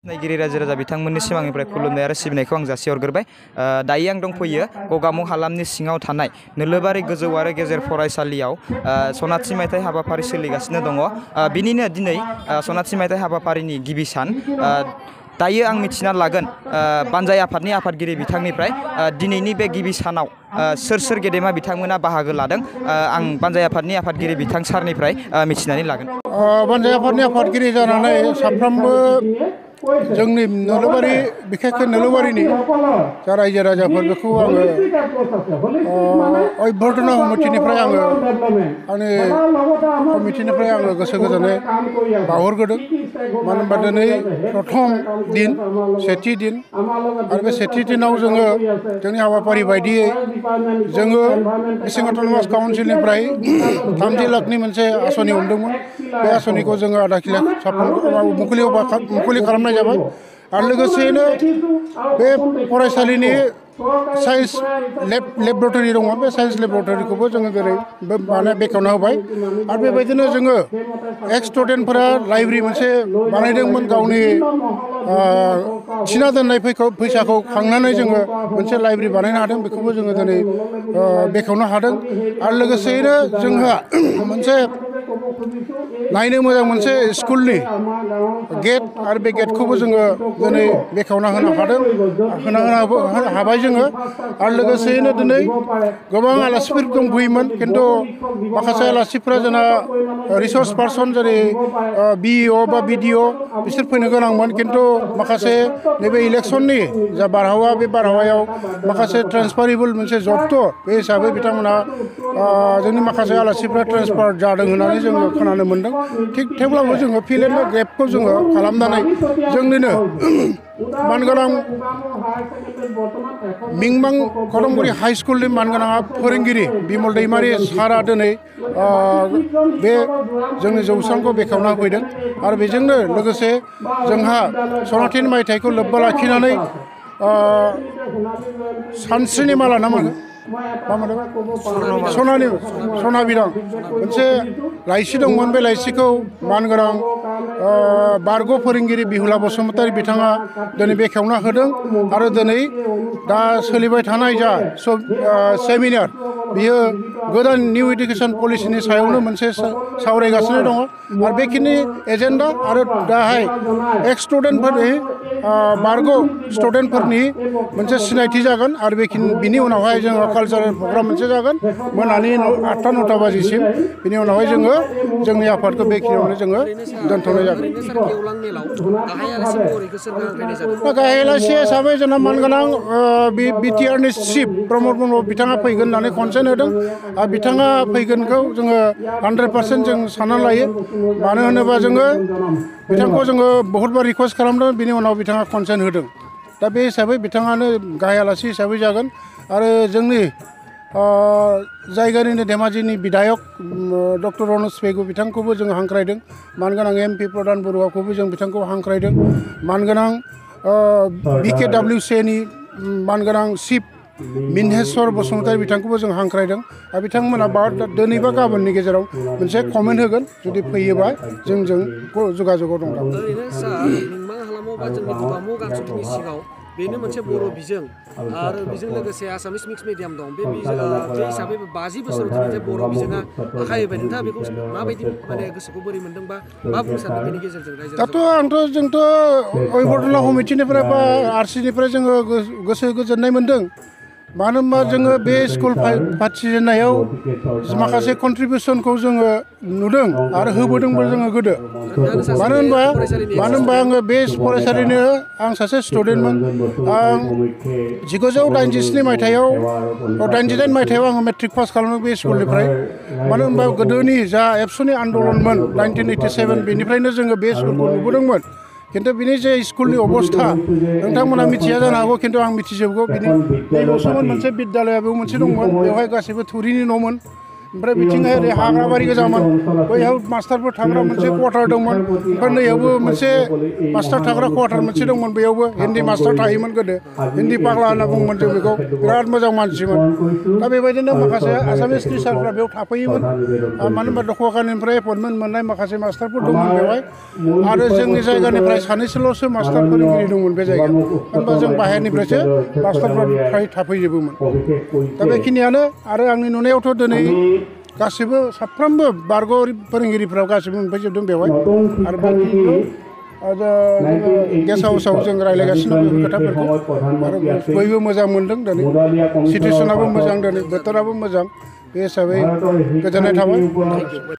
नायगिरि रायजो राजा बिथांमोननि सिमांनिफ्राय खुलुमनाय आरो सिबिनायखौ आं जासिहरग्रोबाय। दायो आं दंफैयो गगामुग हालामनि सिङाव थानाय नोलोबारि गोजौ आरो गेजेर फरायसालियाव सनाथि मायथाइ हाबाफारि सोलिगासिनो दङ। बिनिनो दिनै सनाथि मायथाइ हाबाफारिनि गिबि सान। दायो आं मिथिना लागोन बानजाय आफादनि आफादगिरि बिथांनिफ्राय दिनैनि बे गिबि सानाव सोर सोर गेदेमा बिथांमोना बाहागो लादों। आं बानजाय आफादनि आफादगिरि बिथां सारनिफ्राय मिथिनानै लागोन। बानजाय आफादनि आफादगिरि जानानै साफ्रोमबो जोंनि नोलोबारि बिखेखै नोलोबारिनि जा रायजो राजाफोर बेखौ आङो अभ्यर्थना कमिटिनिफ्राय आङो आंनि कमिटिनिफ्राय आङो गोसो गोजोनै बावहरग्रोदों। मानो होनबा दिनै प्रथम दिन सेथि दिन आरो बे सेथि दिनाव जोङो जोंनि हाबाफारि बायदियै जोङो मिसिं अट'नमास काउन्सिलनिफ्राय 30 लाखनि मोनसे आसनि हमदोंमोन। बे आसनिखौ जोङो आधा लाख मुखुलि खालामनाय जाबाय। आरो लोगोसेयैनो बे फरायसालिनि साइन्स लेबरेटरि दङ। बे साइन्स लेबरेटरिखौबो जोङो जेरै बेखेवना होबाय। आरो बेबायदिनो जोङो एक्स स्टुडेन्टफोरा लाइब्रेरि मोनसे बानायदोंमोन। गावनि थिना दोननाय फैसाखौ खांनानै जोङो मोनसे लाइब्रेरि बानायनो हादों। बेखौबो जोङो दिनै बेखेवनो हादों। आरो लोगोसेयैनो जोंहा मोनसे नायनो मोजां मोनसे स्कुलनि गेट आरो बे गेटखौबो जोङो दिनै बेखेवना होनो हाबाय जोङो। आरो लोगोसेयैनो दिनै गोबां आलासिफोर दंफैयोमोन। खिन्थु माखासे आलासिफोरा जोंना रिसर्स पार्सन जेरै बिइअ बा बिडिअ बिसोर फैनो गोनांमोन। खिन्थु माखासे नैबे इलेक्सननि जा बारहावा बे बारहावायाव माखासे ट्रेन्सफारेबल मोनसे जबथ' बे हिसाबै बिथांमोना जोंनि माखासे आलासिफ्रा ट्रेन्सफार जादों होननानै जोङो खोनानो मोन्दों। थिग थेवब्लाबो जोङो फिल एन्ड ग्रेपखौ जोङो खालामनानै जोंनिनो मानगोनां मिंमां कदमगुरि हाइ स्कुलनि मानगोनाङा फोरोंगिरि बिमल दैमारि सारा दिनै बे जोंनि जौस्रांखौ बेखेवना होफैदों। आरो बेजोंनो लोगोसे जोंहा सनाथि मायथाइखौ लोब्बा लाखिनानै सानस्रिनि माला ना मोनो सना बिदां मोनसे लाइसि दंमोन। बे लाइसिखौ मानगोनां बारग' फोरोंगिरि बिहुला बसुमतारी बिथाङा दिनै बेखेवना होदों। आरो दिनै दा सोलिबाय थानाय जा सेमिनार बियो गोदान निउ इडुकेसन पलिसिनि सायावनो मोनसे सावरायगासिनो दङ। आरो बेखिनि एजेन्डा आरो दाहाय एक्स स्टुडेन्टफोरनि बारग' स्टुडेन्टफोरनि मोनसे सिनायथि जागोन। आरो बिनि उनावहाय जोङो कालचारेल प्रग्राम मोनसे जागोन मोनानि 8टा 9टा बाजिसिम। बिनि उनावहाय जोङो जोंनि आफादखौ बेखिनियावनो जोङो दोनथ'नाय जागोन। गाहाय आलासि हिसाबै जोंना मानगोनां बिटिआरनि चिफ प्रमद ब्रह्म बिथाङा फैगोन होननानै कनसेन्ट होदों। आरो बिथाङा फैगोनखौ जोङो 100% जों साननानै लायो। मानो होनोबा जोङो बिथांखौ जोङो बहुतबार रिकुवेस्ट खालामदों। बिनि उनाव बिथाङा कनसेन्ट होदों। दा बे हिसाबै बिथाङानो गाहाय आलासि हिसाबै जागोन। आरो जोंनि जायगानिनो धेमाजिनि बिधायक डक्टर रनज पेगु बिथांखौबो जों हांख्रायदों। मानगोनां MP प्रधान बरुवाखौबो जों बिथांखौ हांख्रायदों। मानगोनां BKWCनि मानगोनां चिफ मिन्हेश्वर बसुमतारी बिथांखौबो जों हांख्रायदों। आरो बिथांमोना दिनै बा गाबोननि गेजेराव मोनसे कमेन्ट होगोन। जुदि फैयोबा जोंजों जगाजगाव दं। बेनो मोनसे बर' बिजों आरो बेजों लोगोसे आसामिस मिक्स मिडियाम दं। बे हिसाबै 50 बोसोराव दिनै जे बर' बिजोङा आखाइ होबाय। नोंथाङा बेखौ माबायदि गोसोखौ बोरै मोनदों बा मा बुंनो सानदों बेनि गेजेरजों रायजो दाथ' जोंथ' अभ्यर्थना कमिटिनिफ्राय बा RC निफ्राय जोङो गोसो गोजोननाय मोन्दों। मानो होनबा जोङो बे स्कुल फाथिजेननायाव माखासे कन्ट्रिबिउसनखौ जोङो नुदों आरो होबोदोंबो जोङो गोदो। मानो होनबा आङो बे फरायसालिनो आं सासे स्टुडेन्टमोन। आं 1987 मायथाइयाव 89 मायथाइयाव आङो मेट्रिक पास खालामदों बे स्कुलनिफ्राय। मानो होनबा गोदोनि जा एबसुनि आन्दलनमोन 1987 बेनिफ्रायनो जोङो बे स्कुलखौ नुबोदोंमोन। खिन्थु बिनि जे स्कुलनि अबस्था नोंथांमोना मिथिया जानो हागौ। खिन्थु आं मिथिजोबगौ। बिनि नैबावसोमोन मोनसे बिद्यालया बेयाव मोनसे दंमोन। बेवहाय गासैबो थुरिनि न'मोन। ओमफ्राय बिथिंहाय ओरै हाग्राबारि गोजामोन बैयाव मास्टारफोर थाग्रा मोनसे क्वार्टार दंमोन ओमफ्राय नैयावबो मोनसे मास्टार थाग्रा क्वार्टार मोनसे दंमोन बेयावबो हिन्दी मास्टार थायोमोन गोदो हिन्दी पाग्ला होनना बुङोमोन जों बेखौ बिराद मोजां मानसिमोन दा बेबायदिनो माखासे आसामिस टिचारफ्रा बेयाव थाफैयोमोन मानो होनबा दख'वाखानिफ्राय एपइन्टमेन्ट मोननाय माखासे मास्टारफोर दंमोन बेवहाय आरो जोंनि जायगानिफ्राय सानैसोल'सो मास्टार फोरोंगिरि दंमोन बे जायगायाव होनबा जों बाहेरनिफ्रायसो मास्टारफ्रा फ्राय थाफैजोबोमोन दा बेखिनियानो आरो आंनि नुनायावथ' दिनै गासिबो साफ्रोमबो बारग' फोरोंगिरिफ्रा गासिबो मोनफैजोबदों बेवहाय आरो बेखिनिखौ गेस्ट हाउसाव जों रायज्लायगासिनो दं बेफोर खोथाफोरखौ आरो बयबो मोजां मोनदों दिनै सिटुवेसनाबो मोजां दिनै बोथोराबो मोजां बे हिसाबै गोजोननाय थाबाय।